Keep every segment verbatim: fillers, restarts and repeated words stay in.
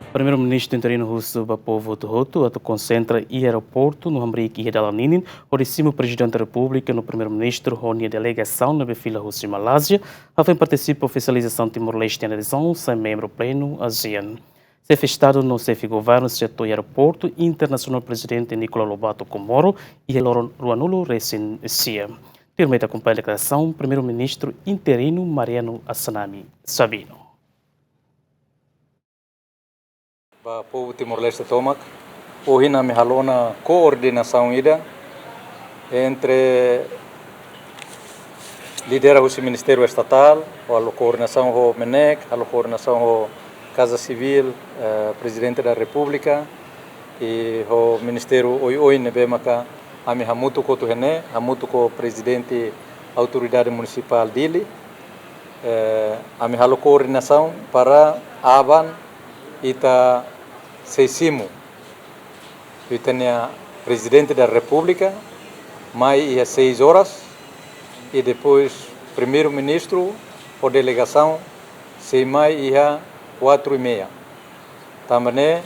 Primeiru-Ministru interinu husu ba povu hotu-hotu atu konsentra iha aeroportu no hamriik iha dalan ninin, hodi simu Prezidente Repúblika no Primeiru-Ministru ho nia delegasaun ne'ebé fila husi Malázia, hafoin partisipa ofisializasaun Timor-Leste nia adezaun sai membru plenu ASEAN. Xefe Estadu no Xefe Governu sei to'o iha Aeroportu Internasionál Prezidente Nicolau Lobato Comoro, iha loron ruanulu resin sia. Tuirmai ita akompaña deklarasaun Primeiru-Ministru interinu Mariano Assanami Sabino. Ba povu Timor-Leste tomak, ohin ami halo ona koordenasaun ida entre lidera husi Ministériu Estatál, halo koordenasaun ho MNEK, halo koordenasaun ho Kaza Sivíl, eh, Prezidente da Repúblika, i ho ministériu oioin ne'ebé maka ami hamutuk hotu iha ne'e, hamutuk ho Prezidente Autoridade Munisipál Dili, eh, ami halo koordenasaun para aban ita sei simu ita-nia Prezidente da Repúblika mai iha seis horas, i depois Primeiru-Ministru ho delegasaun sei mai iha quatro e meia. Tanba ne'e,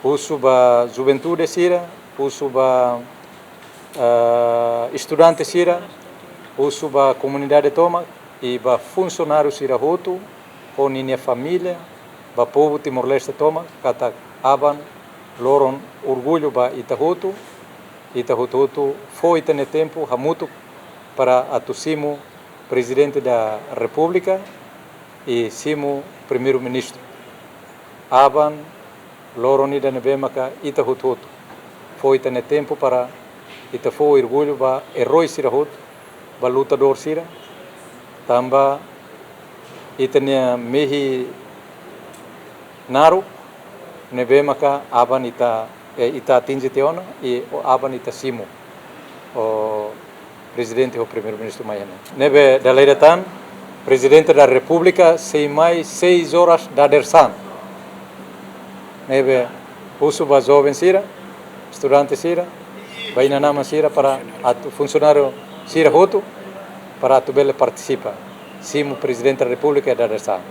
husu ba juventude sira, husu ba, ah, estudante sira, husu ba komunidade tomak, i ba funsionáriu sira hotu, ho ninia família, ba povu Timor-Leste tomak, katak aban loron orgullu ba ita hotu, ita hotu-hotu fó ita-nia tempu hamutuk para atu simu Prezidente da Repúblika i simu Primeiru-Ministru. Aban loron ida ne'ebé maka ita hotu-hotu fó ita-nia tempu para ita fó orgullu ba erói sira hotu, ba lutadór sira, tanba ita-nia mehi naruk ne'ebé maka aban ita, eh, ita atinje tiha ona, i aban ita simu ho Prezidente ho Primeiru-Ministru mai iha ne'e. Ne'ebé dala ida tan, Prezidente da Repúblika sei mai seis horas dadeer-saan. Ne'ebé husu ba joven sira, estudante sira, ba inan-aman sira para atu, funsionáriu sira hotu para atu bele partisipa simu Prezidente da Repúblika dadeer-saan.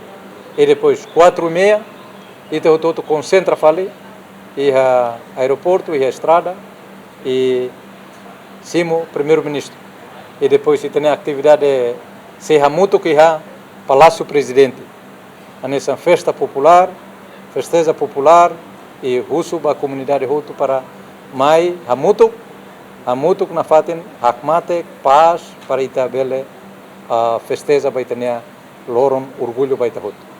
I depois quatro e meia, ita hotu-hotu konsentra fali iha aeroportu, iha estrada, i simu Primeiru-Ministru. I depois ita-nia atividade sei hamutuk iha Palásiu Prezidente. Hanesan festa populár, festeza populár, i husu ba komunidade hotu para mai hamutuk, hamutuk nafatin hakmatek, pás, para ita bele, ah, festeza ba ita-nia loron orgullu ba ita hotu.